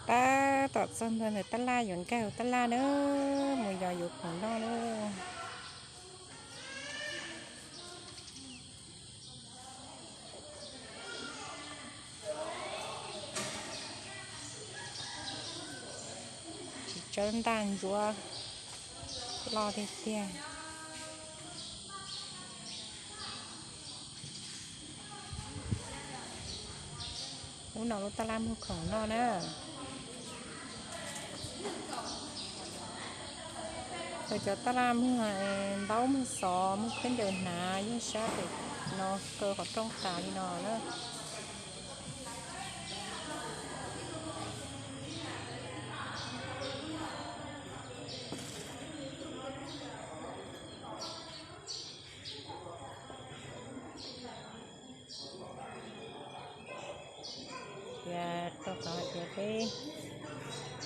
Tab tom txog ntua ntawm tab laj yuav nkag tab laj na, mus yos yuav khoom noj na. Tsis tsawb ntaj ntsuab loj tiag tiag. Lub no lub tab laj muag khoom noj na. Lawv cov tab laj muag ntaub muag xov muag khaub ncaws hnav yeej sab pem no kaw qhov rooj tas li no na. Tias rau qhov hais tias peb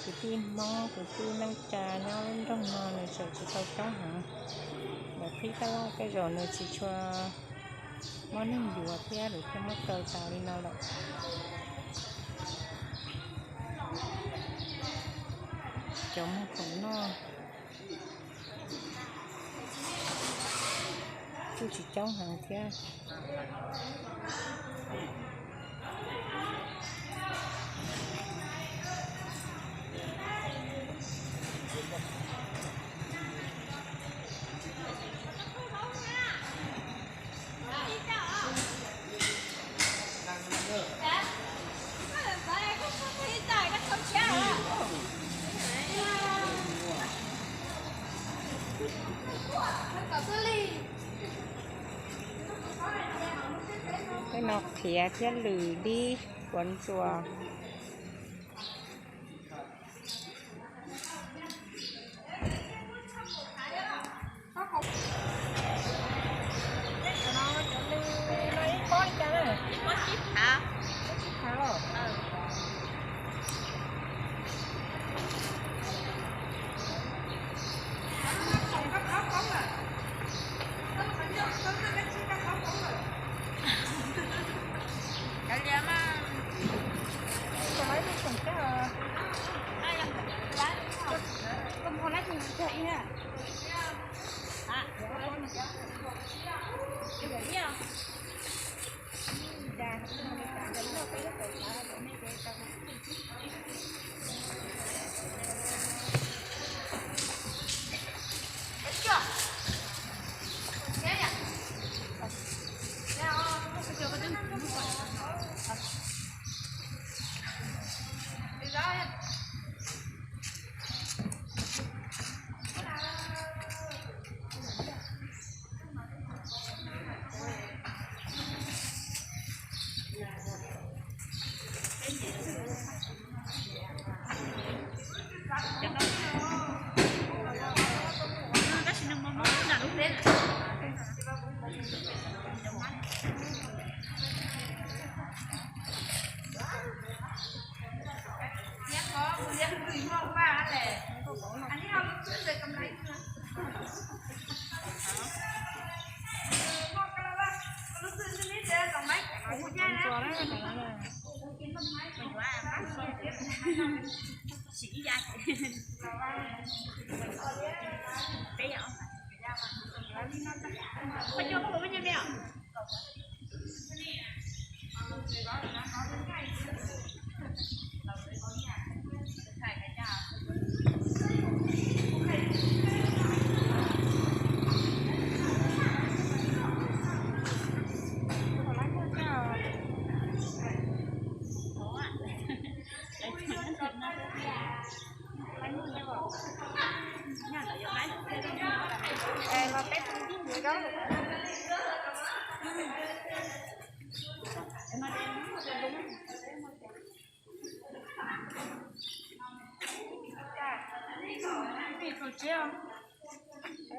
kwv tij Hmoob kwv tij neej tsa nyob lub nroog no nws tseem tsis tau coob heev, lawv qhib tab laj tej zaum nws tsis tshua muaj neeg yuav thiab lawv thiaj muab kaw tas li no lawm. Cov muag khoom noj kuj tsis coob heev thiab. Tej no qhiav thiab lwm dib quav ntsuas.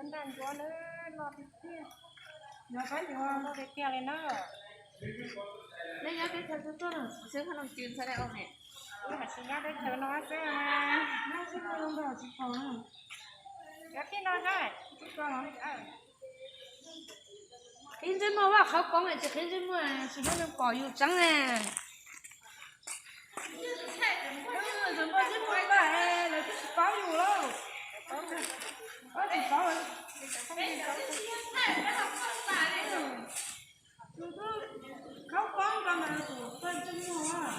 Ntaj ntsuab na, loj tiag tiag, loj tiag tiag li na. Wb mas tsis nyob teb chaws no xwb mas. Cov tij no na, qhib ntsej muag vaj qhov koov tsis qhib ntsej muag tsis muaj neeg pom yus tseeb na. Lawv twb tsis paub yus lauj. Paub tsis paub. Yus twb khaub paub nrog ntawd tus poj ntxoog muag.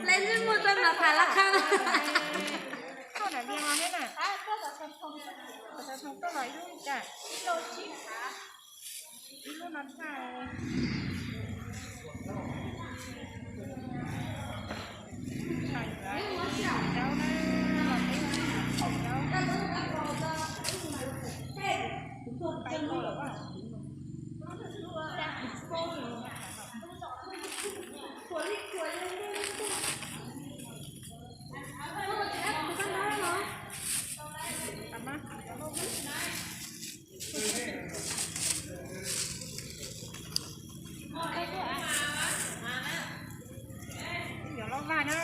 Leej twb muaj txoj mas tham laj khab. Ib lub no tshaj. Yuav loj vaj na.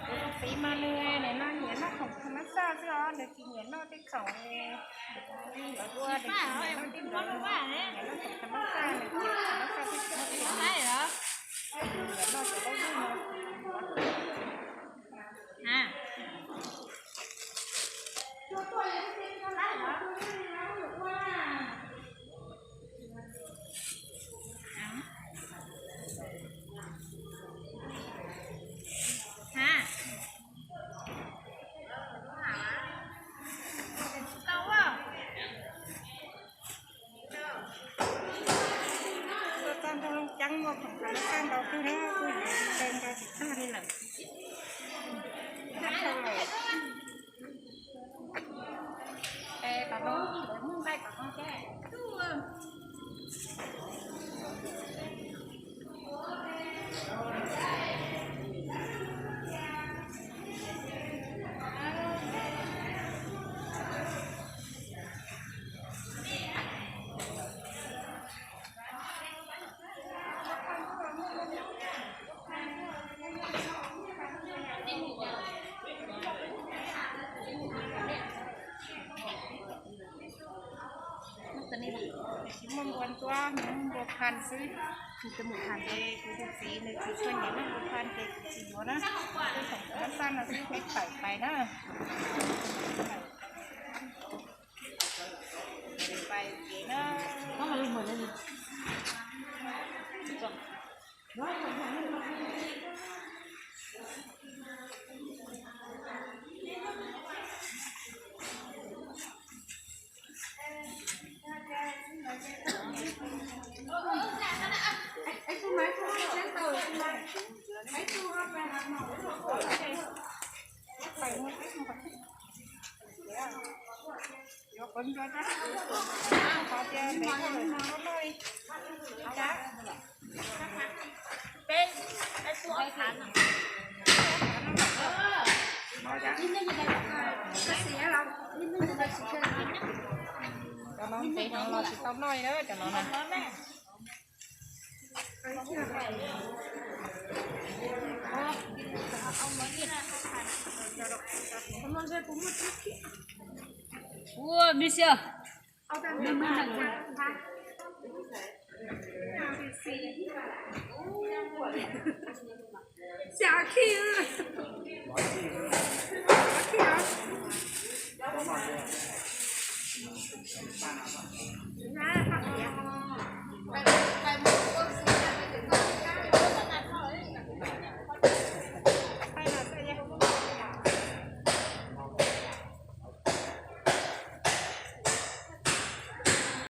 Kuv tus txiv mas nws nim no nyiam noj khoom tham mab xaj xwb os, nws tsis nyiam noj tej khoom ua, nws tsis nyiam noj tej ntawd, nyiam noj khoom tham mab xaj, nws tsis tham mab xaj, tsis noj tej ntawd. Nyiam noj cov laub lwj no. Tuaj txog nroog Looj Ceeb muaj khoom tham mab xaj ntau kawg na, kuj yuav nte nqa tsis tag li lawm. Es tom no lawv muaj nqaij tom no thiab. Tsis muaj npua ntuab, muaj npua phas xwb. Ces kuv tus txiv nws tsis tshua nyiam noj npua phas ces kuv tsis yuav na. Tej khoom tham mab xaj no xwb peb tawm pais na. Pais kev na. Cov no peb hnub los tsis tau noj li na, cov no na. Ua, mi xia. Xya khij.